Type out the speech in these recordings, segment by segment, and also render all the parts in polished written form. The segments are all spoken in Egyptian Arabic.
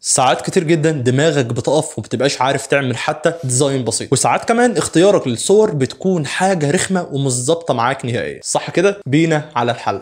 ساعات كتير جدا دماغك بتقف ومبتبقاش عارف تعمل حتى design بسيط، وساعات كمان اختيارك للصور بتكون حاجة رخمة ومش ظابطة معاك نهائيا، صح كده؟ بينا على الحل.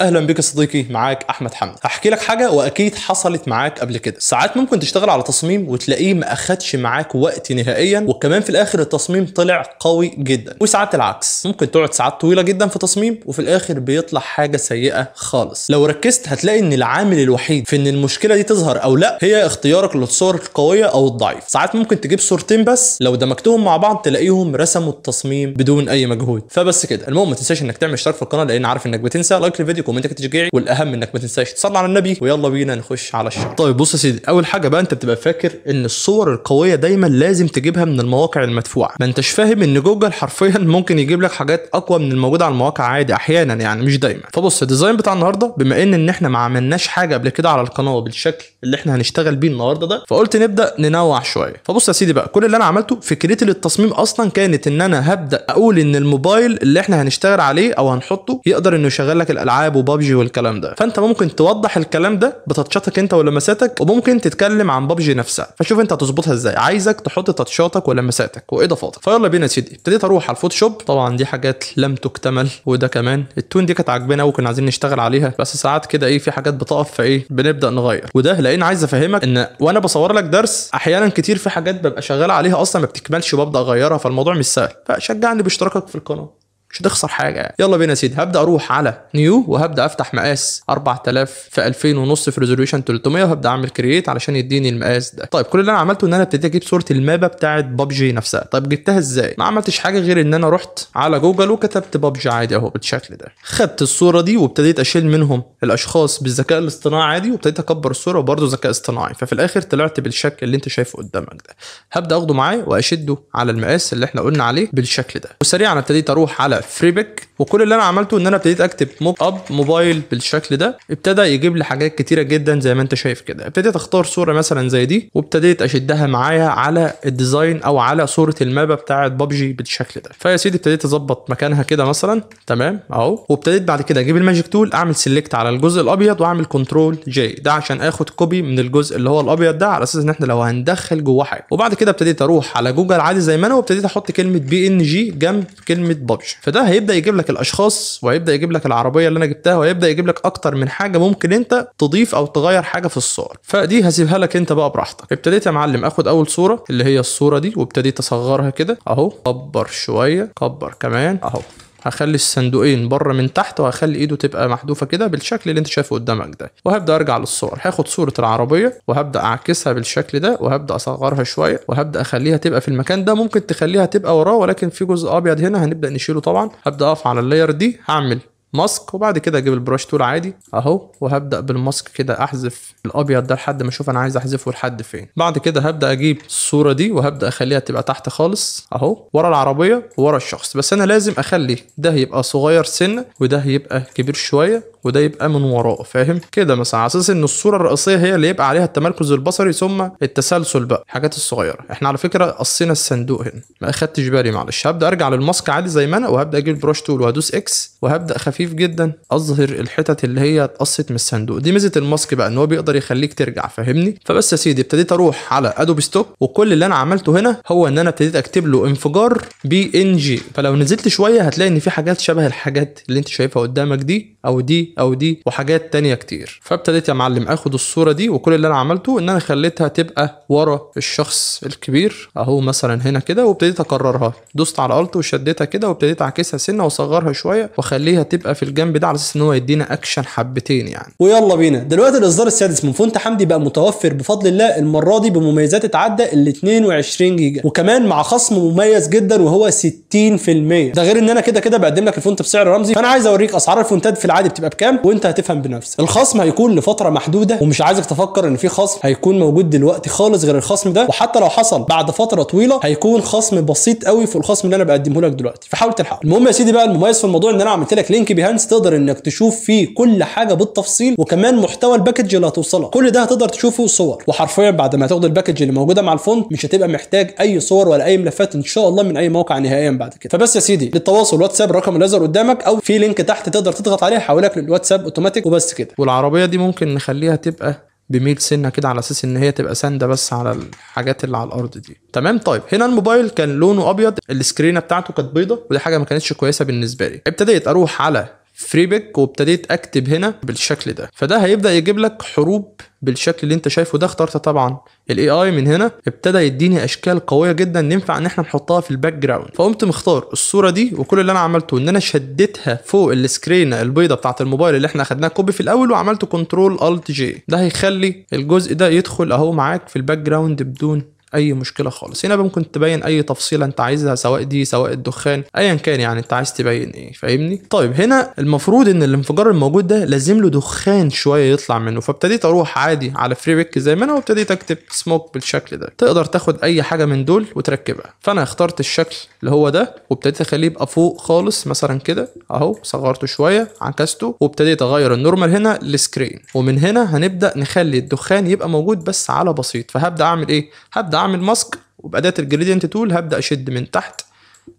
اهلا بك يا صديقي، معاك احمد حمدي. هحكي لك حاجة واكيد حصلت معاك قبل كده. ساعات ممكن تشتغل على تصميم وتلاقيه ما اخدش معاك وقت نهائيا، وكمان في الاخر التصميم طلع قوي جدا. وساعات العكس، ممكن تقعد ساعات طويلة جدا في تصميم وفي الاخر بيطلع حاجة سيئه خالص. لو ركزت هتلاقي ان العامل الوحيد في ان المشكلة دي تظهر او لا هي اختيارك للصور القوية او الضعيف. ساعات ممكن تجيب صورتين بس لو دمجتهم مع بعض تلاقيهم رسموا التصميم بدون اي مجهود. فبس كده، المهم ما تنساش انك تعمل اشتراك في القناة لان عارف انك بتنسى، like للفيديو، comment ك تشجيعي، والاهم انك ما تنساش تصلي على النبي. ويلا بينا نخش على الشرح. طيب بص يا سيدي، اول حاجة بقى انت بتبقى فاكر ان الصور القوية دايما لازم تجيبها من المواقع المدفوعه، ما انتش فاهم ان جوجل حرفيا ممكن يجيب لك حاجات اقوى من الموجودة على المواقع عادي احيانا، يعني مش دايما. فبص ال design بتاع النهارده، بما ان احنا ما عملناش حاجة قبل كده على القناة بالشكل اللي احنا هنشتغل بيه النهارده ده، فقلت نبدا ننوع شوية. فبص يا سيدي بقى، كل اللي انا عملته فكرتي للتصميم اصلا كانت ان انا هبدا اقول ان الموبايل اللي احنا هنشتغل عليه او هنحطه يقدر انه يشغل لك الالعاب وبابجي والكلام ده. فانت ممكن توضح الكلام ده ب touch اتك انت ولمساتك، وممكن تتكلم عن بابجي نفسها. فشوف انت هتظبطها ازاي، عايزك تحط touch اتك ولمساتك واضافاتك. فيلا بينا يا سيدي. ابتديت اروح على الفوتوشوب، طبعا دي حاجات لم تكتمل، وده كمان ال tone دي كانت عاجبانا وكنا عايزين نشتغل عليها، بس ساعات كده ايه في حاجات بتقف فايه بنبدا نغير. وده لان عايز افهمك ان وانا بصور لك درس احيانا كتير في حاجات ببقى شغال عليها اصلا ما بتكملش وببدا اغيرها، فالموضوع مش سهل. فشجعني باشتراكك في القناة، مش هتخسر حاجة يعني. يلا بينا يا سيدي. هبدا اروح على new وهبدا افتح مقاس 4000 في 2000 ونص في resolution 300، وهبدا اعمل create علشان يديني المقاس ده. طيب كل اللي انا عملته ان انا ابتديت اجيب صوره ال map بتاعه بابجي نفسها. طيب جبتها ازاي؟ ما عملتش حاجة غير ان انا رحت على جوجل وكتبت بابجي عادي اهو بالشكل ده. خدت الصورة دي وابتديت اشيل منهم الاشخاص بالذكاء الاصطناعي عادي، وابتديت اكبر الصورة وبرده ذكاء اصطناعي. ففي الاخر طلعت بالشكل اللي انت شايفه قدامك ده. هبدا اخده معايا واشده على المقاس اللي احنا قلنا عليه بالشكل ده. وسريعا ابتديت اروح على Freepik، وكل اللي انا عملته ان انا ابتديت اكتب mock up موبايل بالشكل ده. ابتدى يجيب لي حاجات كتيرة جدا زي ما انت شايف كده. ابتديت اختار صوره مثلا زي دي وابتديت اشدها معايا على ال design او على صوره ال map بتاعه بابجي بالشكل ده. فيا سيدي ابتديت اظبط مكانها كده مثلا، تمام اهو. وابتديت بعد كده اجيب ال magic tool، اعمل select على الجزء الابيض واعمل control J ده عشان اخد copy من الجزء اللي هو الابيض ده، على اساس ان احنا لو هندخل جواه حاجة. وبعد كده ابتديت اروح على جوجل عادي زي ما انا، وابتديت احط كلمة PNG جنب كلمة بابجي. فده هيبدا يجيب لك الاشخاص، وهيبدا يجيب لك العربية اللي انا جبتها، وهيبدا يجيب لك اكتر من حاجة ممكن انت تضيف او تغير حاجة في الصور. فدي هسيبها لك انت بقى براحتك. ابتديت يا معلم اخد اول صوره اللي هي الصورة دي، وابتديت اصغرها كده اهو، كبر شوية، كبر كمان اهو. هخلي الصندوقين بره من تحت، وهخلي ايده تبقى محذوفة كده بالشكل اللي انت شايفه قدامك ده. وهبدا ارجع للصور، هاخد صوره العربية وهبدا اعكسها بالشكل ده، وهبدا اصغرها شوية، وهبدا اخليها تبقى في المكان ده. ممكن تخليها تبقى وراه، ولكن في جزء ابيض هنا هنبدا نشيله طبعا. هبدا اقف على ال layer دي، هعمل mask، وبعد كده اجيب ال brush tool عادي اهو، وهبدا بال mask كده احذف الابيض ده لحد ما اشوف انا عايز احذفه لحد فين. بعد كده هبدا اجيب الصورة دي وهبدا اخليها تبقى تحت خالص اهو، ورا العربية وورا الشخص. بس انا لازم اخلي ده يبقى صغير سنة، وده يبقى كبير شوية، وده يبقى من وراه، فاهم كده مثلا، على اساس ان الصورة الرئيسية هي اللي يبقى عليها التمركز البصري ثم التسلسل بقى الحاجات الصغيرة. احنا على فكرة قصينا الصندوق هنا، ما اخدتش بالي معلش. هبدا ارجع لل mask عادي زي ما انا، وهبدا اجيب ال brush tool وهدوس X، وهبدا خفيف جدا اظهر الحتت اللي هي اتقصت من الصندوق. دي ميزة ال mask بقى، ان هو بيقدر يخليك ترجع، فاهمني؟ فبس يا سيدي ابتديت اروح على Adobe Stock، وكل اللي انا عملته هنا هو ان انا ابتديت اكتب له انفجار PNG. فلو نزلت شوية هتلاقي ان في حاجات شبه الحاجات اللي انت شايفها قدامك دي او دي او دي، وحاجات تانية كتير. فابتديت يا معلم اخد الصورة دي، وكل اللي انا عملته ان انا خليتها تبقى ورا الشخص الكبير اهو مثلا هنا كده، وابتديت اكررها، دوست على Alt وشديتها كده، وابتديت اعكسها سنة واصغرها شوية واخليها تبقى في الجنب ده، على اساس ان هو يدينا اكشن حبتين يعني. ويلا بينا دلوقتي. الاصدار السادس من font حمدي بقى متوفر بفضل الله المرة دي بمميزات تتعدى ال 22 جيجا، وكمان مع خصم مميز جدا وهو 60%. ده غير ان انا كده كده بقدم لك ال font بسعر رمزي. فانا عايز اوريك اسعار ال font ات في العادي بتبقى بكام، وانت هتفهم بنفسك. الخصم هيكون لفترة محدودة، ومش عايزك تفكر ان في خصم هيكون موجود دلوقتي خالص غير الخصم ده، وحتى لو حصل بعد فترة طويلة هيكون خصم بسيط قوي في الخصم اللي انا بقدمه لك دلوقتي، فحاول تلحقه. المهم يا سيدي بقى المميز في الموضوع ان انا عملت لك link Behance تقدر انك تشوف فيه كل حاجة بالتفصيل، وكمان محتوى ال package اللي هتوصلك كل ده هتقدر تشوفه صور، وحرفيا بعد ما تاخد ال package اللي موجودة مع ال font مش هتبقى محتاج اي صور ولا اي ملفات ان شاء الله من اي موقع نهائيا بعد كده. فبس يا سيدي للتواصل واتساب الرقم اللي ظهر قدامك، او في link تحت تقدر تضغط عليه هيحولك للواتساب اوتوماتيك، وبس كده. والعربية دي ممكن نخليها تبقى بميل سنة كده على اساس ان هي تبقى سانده بس على الحاجات اللي على الارض دي. تمام. طيب هنا الموبايل كان لونه ابيض، ال screen بتاعته كانت بيضة، ودي حاجة ما كانتش كويسة بالنسبة لي. ابتديت اروح على Freepik وابتديت اكتب هنا بالشكل ده، فده هيبدا يجيب لك حروب بالشكل اللي انت شايفه ده. اخترت طبعا ال AI من هنا، ابتدى يديني اشكال قوية جدا ننفع ان احنا نحطها في ال background. فقمت مختار الصورة دي، وكل اللي انا عملته ان انا شدتها فوق ال screen البيضة بتاعه الموبايل اللي احنا اخدناها copy في الاول، وعملت control alt J. ده هيخلي الجزء ده يدخل اهو معاك في ال background بدون اي مشكلة خالص. هنا ممكن تبين اي تفصيله انت عايزها، سواء دي سواء الدخان، ايا كان يعني انت عايز تبين ايه، فاهمني؟ طيب هنا المفروض ان الانفجار الموجود ده لازم له دخان شوية يطلع منه، فابتديت اروح عادي على Freepik زي ما انا، وابتديت اكتب سموك بالشكل ده. تقدر تاخد اي حاجة من دول وتركبها، فانا اخترت الشكل اللي هو ده وابتديت اخليه يبقى فوق خالص مثلا كده اهو، صغرته شوية عكسته، وابتديت اغير ال normal هنا ل screen، ومن هنا هنبدا نخلي الدخان يبقى موجود بس على بسيط. فهبدا اعمل ايه؟ هبدا اعمل mask، وبأداة ال gradient tool هبدأ اشد من تحت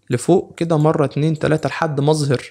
لفوق كده مرة 2 3 لحد ما اظهر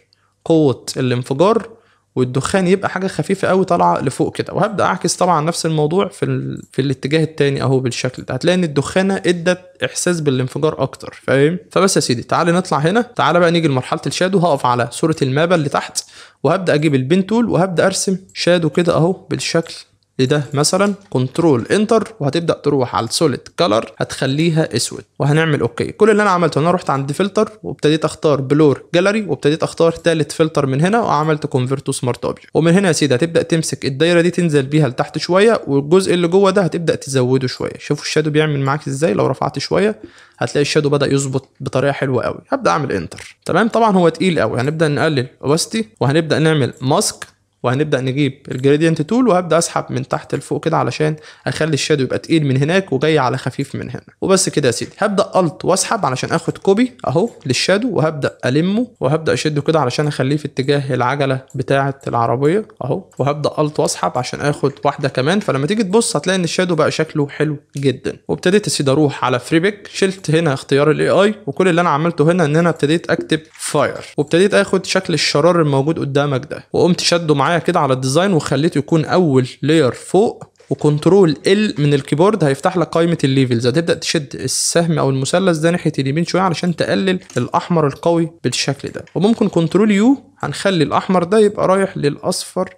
قوة الانفجار، والدخان يبقى حاجة خفيفة قوي طالعة لفوق كده. وهبدأ اعكس طبعا نفس الموضوع في الاتجاه التاني اهو بالشكل ده. هتلاقي ان الدخانة ادت احساس بالانفجار اكتر، فاهم؟ فبس يا سيدي تعالى نطلع هنا، تعالى بقى نيجي لمرحلة ال shadow. هقف على صورة ال map اللي تحت، وهبدأ اجيب ال pen tool وهبدأ ارسم shadow كده اهو بالشكل لده مثلا، control enter، وهتبدا تروح على ال solid color هتخليها اسود، وهنعمل okay. كل اللي انا عملته ان انا رحت عند فلتر وابتديت اختار blur gallery، وابتديت اختار ثالث فلتر من هنا، وعملت convert to smart object. ومن هنا يا سيدي هتبدا تمسك الدايرة دي تنزل بيها لتحت شوية، والجزء اللي جوه ده هتبدا تزوده شوية. شوفوا ال shadow بيعمل معاك ازاي، لو رفعت شوية هتلاقي ال shadow بدا يظبط بطريقة حلوة قوي. هبدا اعمل enter. تمام. طبعا هو تقيل قوي، هنبدا نقلل opacity، وهنبدا نعمل mask، وهنبدا نجيب ال gradient tool، وهبدا اسحب من تحت لفوق كده علشان اخلي ال shadow يبقى تقيل من هناك وجاي على خفيف من هنا. وبس كده يا سيدي. هبدا alt واسحب علشان اخد copy اهو لل shadow، وهبدا المه وهبدا اشده كده علشان اخليه في اتجاه العجلة بتاعه العربية اهو، وهبدا alt واسحب عشان اخد واحدة كمان. فلما تيجي تبص هتلاقي ان ال shadow بقى شكله حلو جدا. وابتديت يا سيدي اروح على Freepik، شلت هنا اختيار ال AI، وكل اللي انا عملته هنا ان انا ابتديت اكتب fire، وابتديت اخد شكل الشرار الموجود قدامك ده، وقمت شده معايا كده على ال design وخليته يكون اول layer فوق، و control L من ال keyboard هيفتح لك قائمة ال levels. هتبدا تشد السهم او المثلث ده ناحية اليمين شوية علشان تقلل الاحمر القوي بالشكل ده، وممكن control U هنخلي الاحمر ده يبقى رايح للاصفر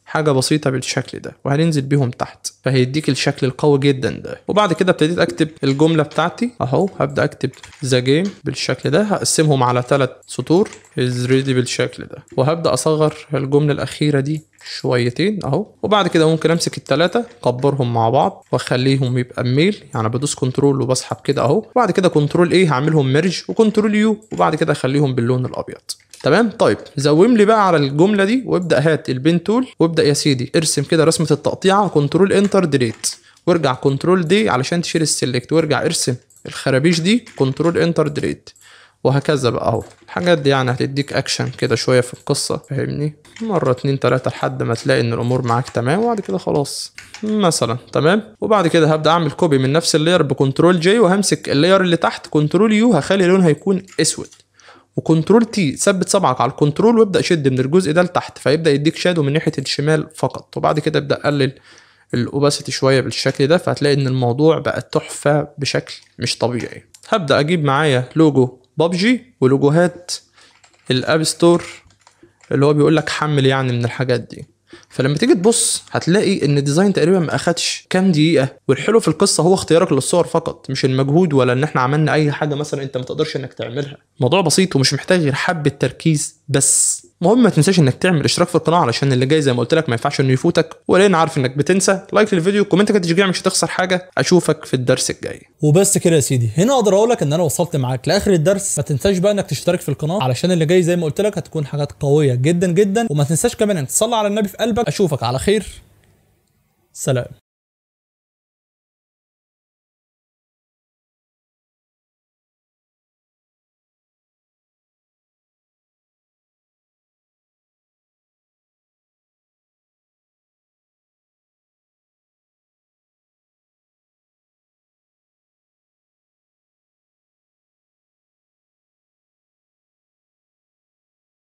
حاجة بسيطة بالشكل ده، وهننزل بيهم تحت، فهيديك الشكل القوي جدا ده. وبعد كده ابتديت اكتب الجملة بتاعتي اهو، هبدا اكتب the game بالشكل ده، هقسمهم على 3 سطور is ready بالشكل ده، وهبدا اصغر الجملة الاخيرة دي شويتين اهو. وبعد كده ممكن امسك الثلاثة اكبرهم مع بعض واخليهم يبقى ميل، يعني بدوس control وبسحب كده اهو. وبعد كده control A هعملهم merge و control U، وبعد كده اخليهم باللون الابيض. تمام. طيب zoom لي بقى على الجملة دي، وابدا هات ال pen tool، وابدا يا سيدي ارسم كده رسمه التقطيعه، control enter delete، وارجع control D علشان تشيل ال select، وارجع ارسم الخرابيش دي control enter delete، وهكذا بقى اهو. الحاجات دي يعني هتديك اكشن كده شوية في القصة، فاهمني؟ مرة 2 3 لحد ما تلاقي ان الامور معاك تمام، وبعد كده خلاص مثلا. تمام. وبعد كده هبدا اعمل copy من نفس ال layer ب control J، وهمسك ال layer اللي تحت control U، هخلي لونها يكون اسود، و control T ثبت صبعك على ال control وابدا شد من الجزء ده لتحت، فيبدا يديك shadow من ناحية الشمال فقط. وبعد كده ابدا قلل ال opacity شوية بالشكل ده، فهتلاقي ان الموضوع بقى تحفة بشكل مش طبيعي. هبدا اجيب معايا لوجو بابجي ولوجوهات ال App Store اللي هو بيقول لك حمل يعني من الحاجات دي. فلما تيجي تبص هتلاقي ان ال design تقريبا ما اخدش كام دقيقة، والحلو في القصة هو اختيارك للصور فقط، مش المجهود ولا ان احنا عملنا اي حاجة مثلا انت ما تقدرش انك تعملها. الموضوع بسيط ومش محتاج غير حبه تركيز بس. المهم ما تنساش انك تعمل اشتراك في القناة علشان اللي جاي زي ما قلت لك ما ينفعش انه يفوتك، ولان عارف انك بتنسى. like للفيديو، comment كتشجيع، مش هتخسر حاجة. اشوفك في الدرس الجاي. وبس كده يا سيدي، هنا اقدر اقول لك ان انا وصلت معاك لاخر الدرس. ما تنساش بقى انك تشترك في القناة علشان اللي جاي زي ما قلت لك هتكون حاجات قوية جدا جدا، وما تنساش كمان انك تصلي على النبي في قلبك. اشوفك على خير، سلام.